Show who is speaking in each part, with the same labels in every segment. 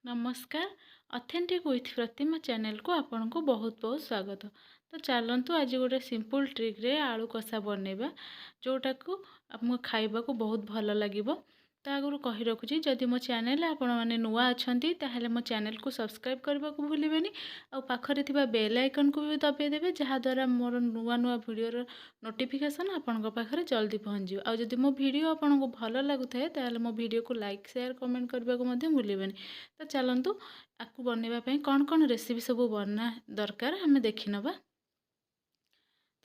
Speaker 1: ନମସ୍କାର, authentic with ପ୍ରତିମା ଚ୍ୟାନେଲକୁ ଆପଣଙ୍କୁ ବହୁତ ବହୁତ ସ୍ୱାଗତ। ତ ଚାଲନ୍ତୁ, ଆଜି ଗୋଟେ ସିମ୍ପଲ୍ ଟ୍ରିକ୍ରେ ଆଳୁ କଷା ବନେଇବା, ଯେଉଁଟାକୁ ଆମକୁ ଖାଇବାକୁ ବହୁତ ଭଲ ଲାଗିବ। ତା ଆଗରୁ କହି ରଖୁଛି, ଯଦି ମୋ ଚ୍ୟାନେଲରେ ଆପଣମାନେ ନୂଆ ଅଛନ୍ତି, ତାହେଲେ ମୋ ଚ୍ୟାନେଲକୁ ସବସ୍କ୍ରାଇବ୍ କରିବାକୁ ଭୁଲିବେନି ଆଉ ପାଖରେ ଥିବା ବେଲ୍ ଆଇକନ୍କୁ ବି ଦବାଇ ଦେବେ, ଯାହାଦ୍ୱାରା ମୋର ନୂଆ ନୂଆ ଭିଡ଼ିଓର ନୋଟିଫିକେସନ୍ ଆପଣଙ୍କ ପାଖରେ ଜଲ୍ଦି ପହଞ୍ଚିଯିବ। ଆଉ ଯଦି ମୋ ଭିଡ଼ିଓ ଆପଣଙ୍କୁ ଭଲ ଲାଗୁଥାଏ, ତାହେଲେ ମୋ ଭିଡ଼ିଓକୁ ଲାଇକ୍, ସେୟାର, କମେଣ୍ଟ କରିବାକୁ ମଧ୍ୟ ଭୁଲିବେନି। ତ ଚାଲନ୍ତୁ, ଆକୁ ବନେଇବା ପାଇଁ କ'ଣ କ'ଣ ରେସିପି ସବୁ ବନା ଦରକାର ଆମେ ଦେଖିନେବା।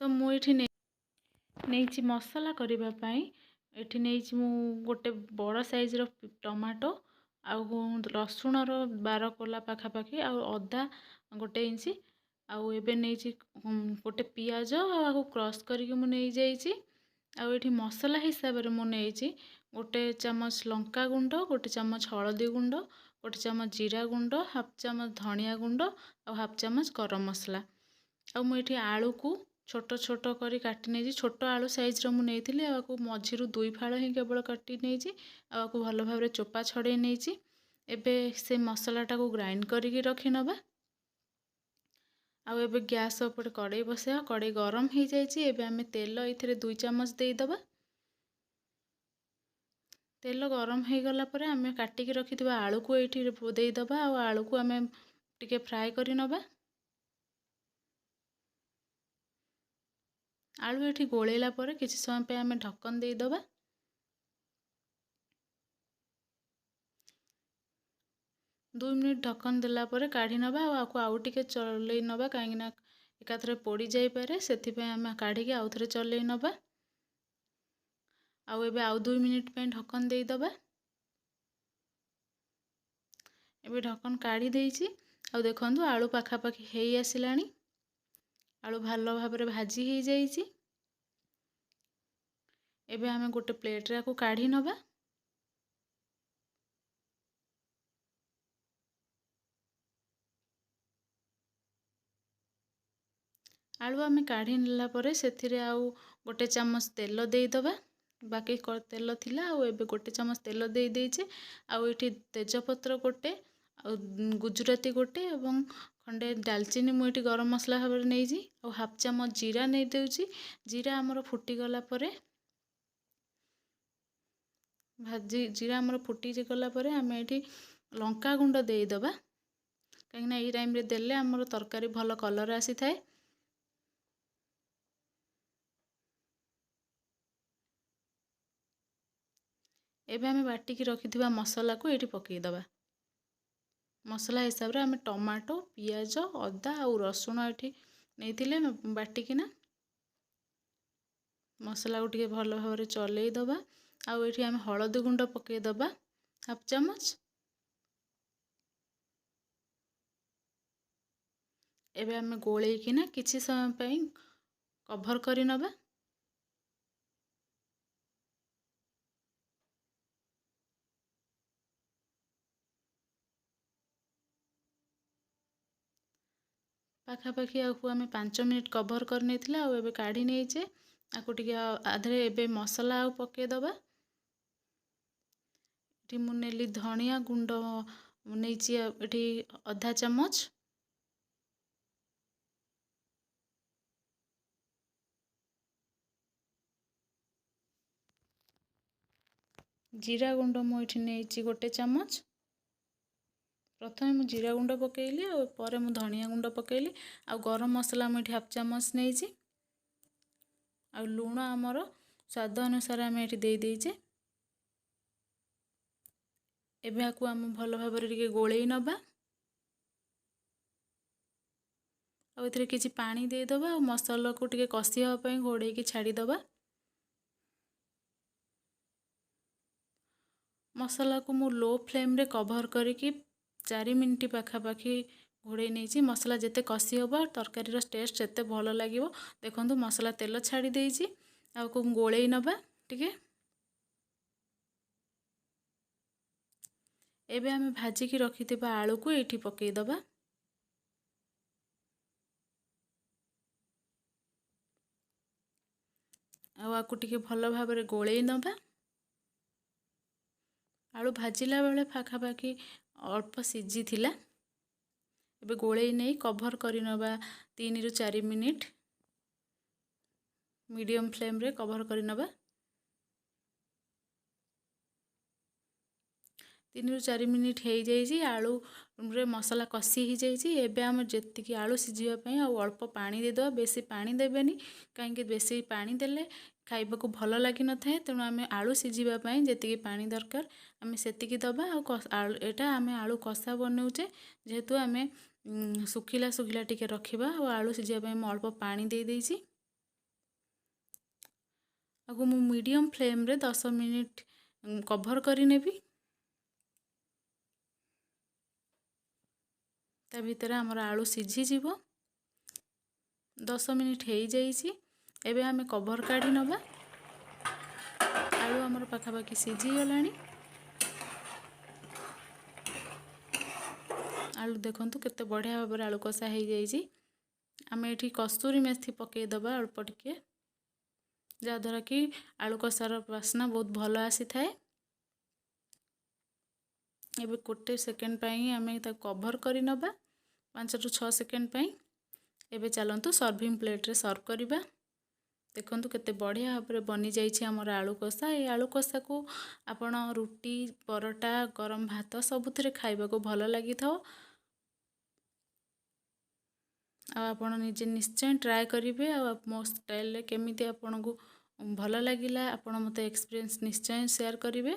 Speaker 1: ତ ମୁଁ ଏଇଠି ନେଇଛି ମସଲା କରିବା ପାଇଁ, ଏଠି ନେଇଛି ମୁଁ ଗୋଟେ ବଡ଼ ସାଇଜ୍ର ଟମାଟୋ ଆଉ ରସୁଣର 12 କୋଲା ପାଖାପାଖି ଆଉ ଅଦା 1 ଇଞ୍ଚ, ଆଉ ଏବେ ନେଇଛି ଗୋଟେ ପିଆଜ ଆଉ ଆକୁ କ୍ରସ୍ କରିକି ମୁଁ ନେଇଯାଇଛି। ଆଉ ଏଠି ମସଲା ହିସାବରେ ମୁଁ ନେଇଛି 1 ଚାମଚ ଲଙ୍କା ଗୁଣ୍ଡ, 1 ଚାମଚ ହଳଦୀ ଗୁଣ୍ଡ, 1 ଚାମଚ ଜିରା ଗୁଣ୍ଡ, ହାଫ୍ ଚାମଚ ଧନିଆ ଗୁଣ୍ଡ ଆଉ ହାଫ୍ ଚାମଚ ଗରମ ମସଲା। ଆଉ ମୁଁ ଏଠି ଆଳୁକୁ ଛୋଟ ଛୋଟ କରି କାଟି ନେଇଛି। ଛୋଟ ଆଳୁ ସାଇଜ୍ର ମୁଁ ନେଇଥିଲି ଆଉ ଆକୁ ମଝିରୁ 2 ଫାଳ ହିଁ କେବଳ କାଟି ନେଇଛି ଆଉ ଆକୁ ଭଲ ଭାବରେ ଚୋପା ଛଡ଼େଇ ନେଇଛି। ଏବେ ସେ ମସଲାଟାକୁ ଗ୍ରାଇଣ୍ଡ କରିକି ରଖିନେବା। ଆଉ ଏବେ ଗ୍ୟାସ୍ ଉପରେ କଡ଼େଇ ବସେଇବା। କଡ଼େଇ ଗରମ ହେଇଯାଇଛି। ଏବେ ଆମେ ତେଲ ଏଥିରେ 2 ଚାମଚ ଦେଇଦେବା। ତେଲ ଗରମ ହେଇଗଲା ପରେ ଆମେ କାଟିକି ରଖିଥିବା ଆଳୁକୁ ଏଇଠି ଦେଇଦେବା ଆଉ ଆଳୁକୁ ଆମେ ଟିକେ ଫ୍ରାଏ କରି ନେବା। ଆଳୁ ଏଠି ଗୋଳେଇଲା ପରେ କିଛି ସମୟ ପାଇଁ ଆମେ ଢକ୍କନ ଦେଇଦେବା। 2 ମିନିଟ୍ ଢକ୍କନ ଦେଲା ପରେ କାଢ଼ି ନେବା ଆଉ ଆକୁ ଆଉ ଟିକେ ଚଲେଇ ନେବା, କାହିଁକିନା ଏକାଥରେ ପୋଡ଼ି ଯାଇପାରେ, ସେଥିପାଇଁ ଆମେ କାଢ଼ିକି ଆଉ ଥରେ ଚଲେଇ ନେବା। ଆଉ ଏବେ ଆଉ 2 ମିନିଟ୍ ପାଇଁ ଢକ୍କନ ଦେଇଦେବା। ଏବେ ଢକ୍କନ କାଢ଼ି ଦେଇଛି ଆଉ ଦେଖନ୍ତୁ, ଆଳୁ ପାଖାପାଖି ହେଇ ଆସିଲାଣି। ଆଳୁ ଭଲ ଭାବରେ ଭାଜି ହେଇଯାଇଛି। ଏବେ ଆମେ ଗୋଟେ ପ୍ଲେଟ୍ରେ ଆକୁ କାଢ଼ି ନେବା। ଆଳୁ ଆମେ କାଢ଼ି ନେଲା ପରେ ସେଥିରେ ଆଉ 1 ଚାମଚ ତେଲ ଦେଇଦେବା। ବାକି ତେଲ ଥିଲା ଆଉ ଏବେ 1 ଚାମଚ ତେଲ ଦେଇ ଦେଇଛେ। ଆଉ ଏଠି ତେଜପତ୍ର ଗୋଟେ ଆଉ ଗୁଜୁରାତି ଗୋଟେ ଏବଂ ଖଣ୍ଡେ ଡାଲଚିନି ମୁଁ ଏଠି ଗରମ ମସଲା ଭାବରେ ନେଇଛି ଆଉ ହାଫ୍ ଚାମଚ ଜିରା ନେଇ ଦେଉଛି। ଜିରା ଆମର ଫୁଟିଗଲା ପରେ, ଭାଜି ଜିରା ଆମର ଫୁଟିଗଲା ପରେ ଆମେ ଏଠି ଲଙ୍କା ଗୁଣ୍ଡ ଦେଇଦେବା, କାହିଁକିନା ଏଇ ଟାଇମ୍ରେ ଦେଲେ ଆମର ତରକାରୀ ଭଲ କଲର୍ ଆସିଥାଏ। ଏବେ ଆମେ ବାଟିକି ରଖିଥିବା ମସଲାକୁ ଏଇଠି ପକାଇଦେବା। ମସଲା ହିସାବରେ ଆମେ ଟମାଟୋ, ପିଆଜ, ଅଦା ଆଉ ରସୁଣ ଏଠି ନେଇଥିଲେ ବାଟିକିନା। ମସଲାକୁ ଟିକେ ଭଲ ଭାବରେ ଚଲେଇ ଦେବା ଆଉ ଏଠି ଆମେ ହଳଦୀ ଗୁଣ୍ଡ ପକାଇଦେବା ହାଫ୍ ଚାମଚ। ଏବେ ଆମେ ଗୋଳେଇକିନା କିଛି ସମୟ ପାଇଁ କଭର୍ କରିନେବା। ପାଖାପାଖି ଆକୁ ଆମେ 5 ମିନିଟ୍ କଭର୍ କରିନେଇଥିଲେ ଆଉ ଏବେ କାଢ଼ି ନେଇଛେ। ଆକୁ ଟିକେ ଆଧରେ ଏବେ ମସଲା ଆଉ ପକାଇଦେବା। ଏଠି ମୁଁ ନେଲି ଧଣିଆ ଗୁଣ୍ଡ, ମୁଁ ନେଇଛି ଏଠି ଅଧା ଚାମଚ। ଜିରା ଗୁଣ୍ଡ ମୁଁ ଏଠି ନେଇଛି 1 ଚାମଚ। ପ୍ରଥମେ ମୁଁ ଜିରା ଗୁଣ୍ଡ ପକାଇଲି ଆଉ ପରେ ମୁଁ ଧନିଆ ଗୁଣ୍ଡ ପକାଇଲି ଆଉ ଗରମ ମସଲା ମୁଁ ଏଠି ହାଫ୍ ଚାମଚ ନେଇଛି ଆଉ ଲୁଣ ଆମର ସ୍ୱାଦ ଅନୁସାରେ ଆମେ ଏଠି ଦେଇ ଦେଇଛେ। ଏବେ ଆକୁ ଆମେ ଭଲ ଭାବରେ ଟିକେ ଗୋଳେଇ ନେବା ଆଉ ଏଥିରେ କିଛି ପାଣି ଦେଇଦେବା ଆଉ ମସଲାକୁ ଟିକେ କଷି ହେବା ପାଇଁ ଘୋଡ଼େଇକି ଛାଡ଼ିଦେବା। ମସଲାକୁ ମୁଁ ଲୋ ଫ୍ଲେମ୍ରେ କଭର୍ କରିକି 4 ମିନିଟ୍ ପାଖାପାଖି ଘୋଡ଼େଇ ନେଇଛି। ମସଲା ଯେତେ କଷି ହେବ, ତରକାରୀର ଟେଷ୍ଟ ସେତେ ଭଲ ଲାଗିବ। ଦେଖନ୍ତୁ, ମସଲା ତେଲ ଛାଡ଼ି ଦେଇଛି। ଆଉ ଗୋଳେଇ ନେବା ଟିକେ। ଏବେ ଆମେ ଭାଜିକି ରଖିଥିବା ଆଳୁକୁ ଏଇଠି ପକାଇଦେବା ଆଉ ଆକୁ ଟିକେ ଭଲ ଭାବରେ ଗୋଳେଇ ନେବା। ଆଳୁ ଭାଜିଲା ବେଳେ ପାଖାପାଖି ଅଳ୍ପ ସିଝିଥିଲା। ଏବେ ଗୋଳେଇ ନେଇ କଭର୍ କରିନେବା 3ରୁ 4 ମିନିଟ୍, ମିଡ଼ିୟମ୍ ଫ୍ଲେମ୍ରେ କଭର୍ କରିନେବା। 3ରୁ 4 ମିନିଟ୍ ହେଇଯାଇଛି, ଆଳୁରେ ମସଲା କଷି ହେଇଯାଇଛି। ଏବେ ଆମେ ଯେତିକି ଆଳୁ ସିଝିବା ପାଇଁ ଆଉ ଅଳ୍ପ ପାଣି ଦେଇଦେବା। ବେଶୀ ପାଣି ଦେବେନି, କାହିଁକି ବେଶୀ ପାଣି ଦେଲେ ଖାଇବାକୁ ଭଲ ଲାଗିନଥାଏ। ତେଣୁ ଆମେ ଆଳୁ ସିଝିବା ପାଇଁ ଯେତିକି ପାଣି ଦରକାର, ଆମେ ସେତିକି ଦେବା। ଆଉ ଏଇଟା ଆମେ ଆଳୁ କଷା ବନାଉଛେ ଯେହେତୁ, ଆମେ ଶୁଖିଲା ଶୁଖିଲା ଟିକେ ରଖିବା। ଆଉ ଆଳୁ ସିଝିବା ପାଇଁ ମୁଁ ଅଳ୍ପ ପାଣି ଦେଇଦେଇଛି। ଆକୁ ମୁଁ ମିଡ଼ିୟମ୍ ଫ୍ଲେମ୍ରେ 10 ମିନିଟ୍ କଭର୍ କରିନେବି। ତା ଭିତରେ ଆମର ଆଳୁ ସିଝିଯିବ। 10 ମିନିଟ୍ ହେଇଯାଇଛି। ଏବେ ଆମେ କଭର୍ କାଢ଼ି ନେବା। ଆଳୁ ଆମର ପାଖାପାଖି ସିଝିଗଲାଣି। ଆଳୁ ଦେଖନ୍ତୁ, କେତେ ବଢ଼ିଆ ଭାବରେ ଆଳୁ କଷା ହେଇଯାଇଛି। ଆମେ ଏଠି କସ୍ତୁରୀ ମେଥି ପକାଇଦେବା ଅଳ୍ପ ଟିକେ, ଯାହାଦ୍ୱାରା କି ଆଳୁ କଷାର ବାସ୍ନା ବହୁତ ଭଲ ଆସିଥାଏ। ଏବେ ଗୋଟେ ସେକେଣ୍ଡ ପାଇଁ ଆମେ ତାକୁ କଭର୍ କରିନେବା, 5ରୁ 6 ସେକେଣ୍ଡ ପାଇଁ। ଏବେ ଚାଲନ୍ତୁ ସର୍ଭିଂ ପ୍ଲେଟ୍ରେ ସର୍ଭ କରିବା। ଦେଖନ୍ତୁ, କେତେ ବଢ଼ିଆ ଭାବରେ ବନିଯାଇଛି ଆମର ଆଳୁ କଷା। ଏଇ ଆଳୁ କଷାକୁ ଆପଣ ରୁଟି, ପରଟା, ଗରମ ଭାତ ସବୁଥିରେ ଖାଇବାକୁ ଭଲ ଲାଗିଥିବ। ଆଉ ଆପଣ ନିଜେ ନିଶ୍ଚୟ ଟ୍ରାଏ କରିବେ। ଆଉ ମୋ ଷ୍ଟାଇଲରେ କେମିତି ଆପଣଙ୍କୁ ଭଲ ଲାଗିଲା, ଆପଣ ମୋତେ ଏକ୍ସପିରିଏନ୍ସ ନିଶ୍ଚୟ ସେୟାର କରିବେ।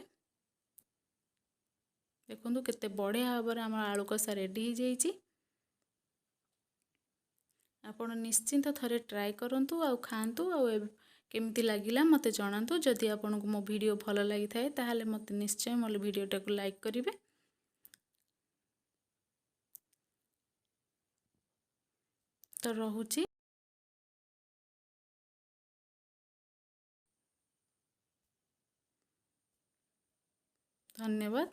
Speaker 1: ଦେଖନ୍ତୁ, କେତେ ବଢ଼ିଆ ଭାବରେ ଆମର ଆଳୁ କଷା ରେଡ଼ି ହେଇଯାଇଛି। ଆପଣ ନିଶ୍ଚିନ୍ତ ଥରେ ଟ୍ରାଏ କରନ୍ତୁ ଆଉ ଖାଆନ୍ତୁ, ଆଉ କେମିତି ଲାଗିଲା ମୋତେ ଜଣାନ୍ତୁ। ଯଦି ଆପଣଙ୍କୁ ମୋ ଭିଡ଼ିଓ ଭଲ ଲାଗିଥାଏ, ତାହେଲେ ମୋତେ ନିଶ୍ଚୟ ମୋ ଭିଡ଼ିଓଟାକୁ ଲାଇକ୍ କରିବେ। ତ ରହୁଛି। ଧନ୍ୟବାଦ।